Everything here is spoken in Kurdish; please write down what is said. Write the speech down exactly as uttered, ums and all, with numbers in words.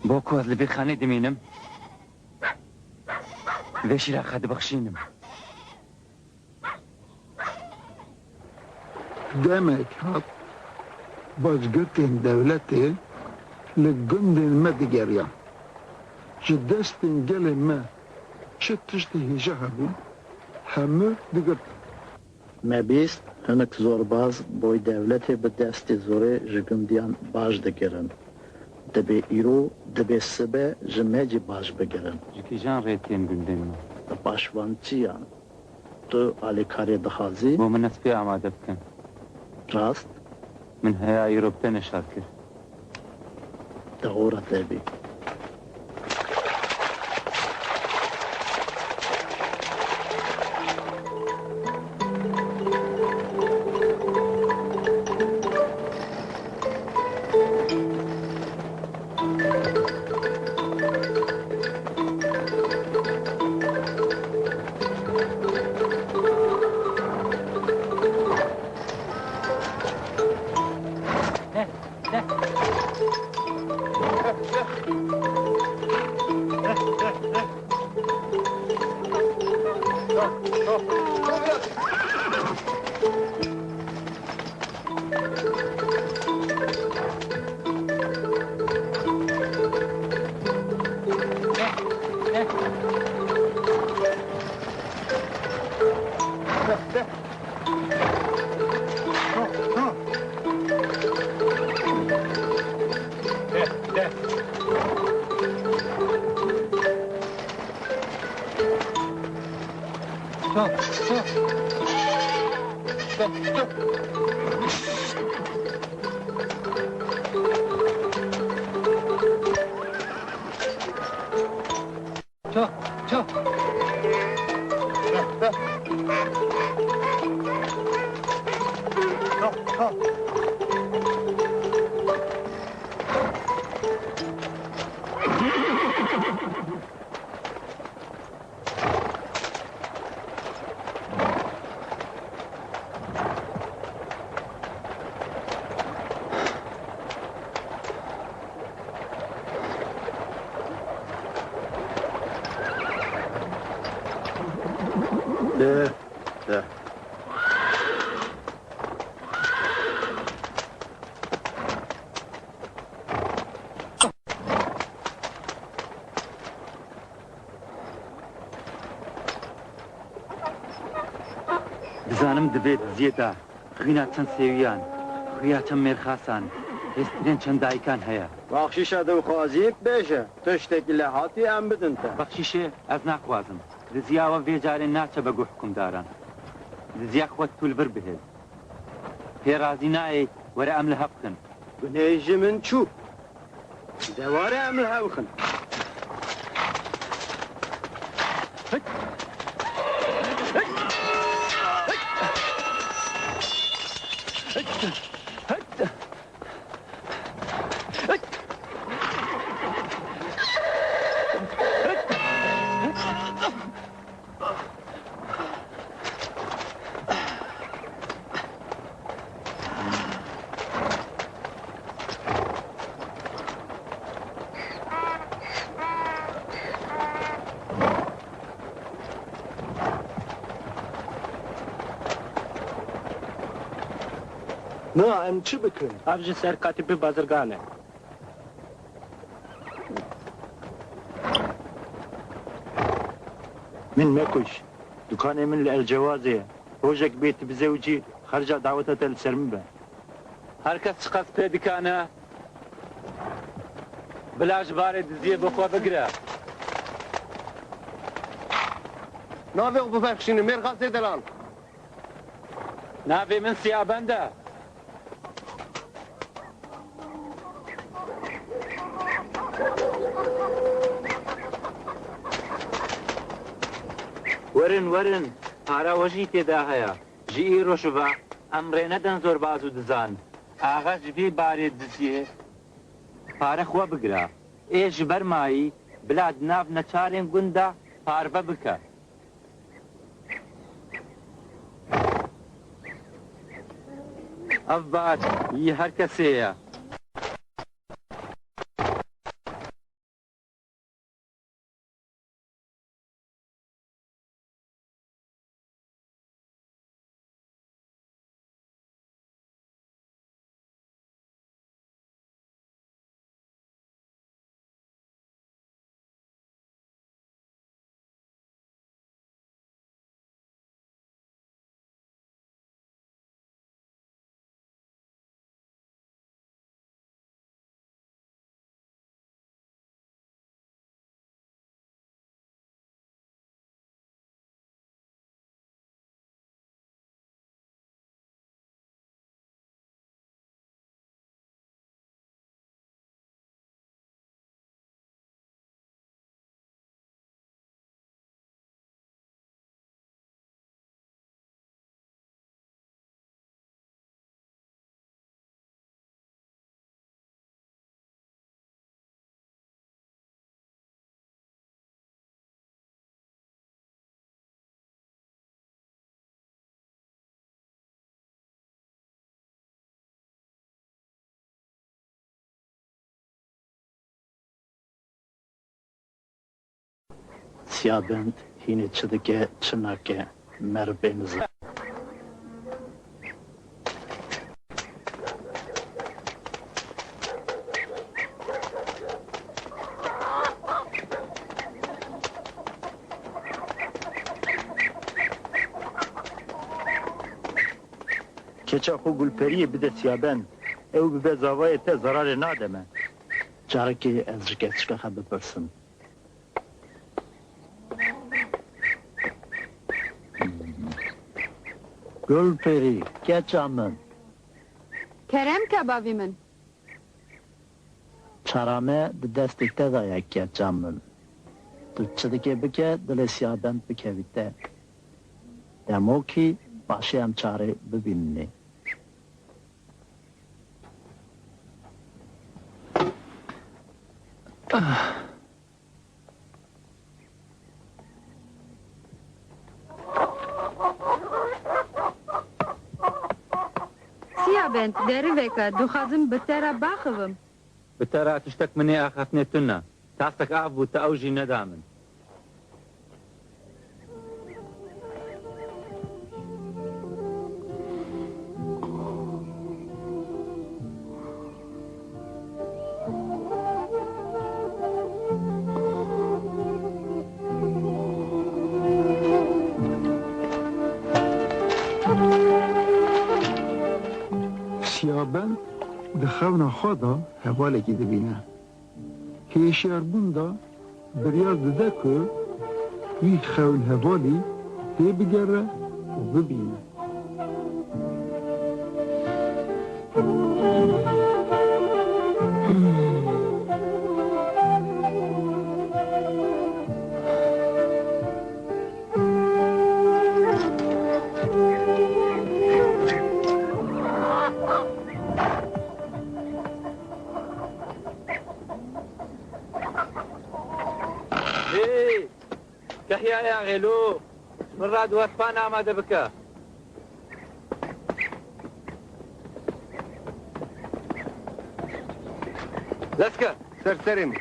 Bo ku ez li vê xanê dimînim, vê şîra xwe dibexşînim. Demek hat, başgirtên dewletê li gundên me digeriyan. Ji destên gelê me çi tiştê hêja hebûn, hemû digirtin. Me bîst hinek zorbaz boy dewletê bi destê zorê ji gundiyan baş dikirin. Dibê îro, dibê sibe ji me jî baş bigirin. Ji kîjan rê tên gundên me? Paşvançiyan. Tu alîkariyê dixwazî? Bo min ez pê amade bikin. Rast? Min heya îro bi te neşar kir. Te ora te bî. De, de. Dizanim di vê diziyê de xwîna çend sêwiyan, xuya çend mêrxasan, hêstirên çend dayikan heye. Baxşîşa dixwazî, bêje, tiştekî lê hatî em bidin te. Bexşîşê ez naxwazim. Diziya we vê carê naçe be guh hikûmdaran. Diziya xwe tu li vir bihêl. Pê razî nayê, were em li hev bixin. Gunehê ji min çû. De were em li hev bixin. Na, em çi bikin? Ev ji ser katîpî bazirgan e. Min mekuş. Dukanê min li El Cewazê ye. Rojek bê tu bizewicî, xerca daweta te li ser min be. Her kes çiqas pê dikane, bila ji barê diziyê bi xwe bigire. Navê xwe bibexşînin, mêrxasê delal. Navê min Siyabend e. Werin, werin, para we jî tê de heye. Ji îro ji ve em rê nedin zorbaz û dizan. Axa ji vê barê diziyê pare xwe bigire. Ê ji ber mayî bila di nav neçarên gund de parve bike. Ev bar yî her kesê ye. Siyabend hînê çi dike, çi nake, meriv bê niza. Keça xwe Gulperiyê bide Siyabend. Ew bibe zavayê te, zararê nade me. Carekê ez ji keçika xwe bipirsim. Gulperî, keça min. Kerem ke bavî min. Çara me di destê te de ye, keça min. Tu çi dikê bike, dilê Siyabend bikevî te. Demokî paşê em çarê bibînî. Siyabend, derî veke, dixwazim bi te re baxivim. Bi te re tiştek min ê axaftinê tune. Tasek av bû, te ew jî neda min. Siyabend di xewna xwe de hevalekî dibîne. Hêşyarbûn de biryar dide ku wî xewn hevalî têbigere û bibîne. Hey! Kehyaya Xêlo, ji min re di wespan amade bike. Leske. Ser serê min.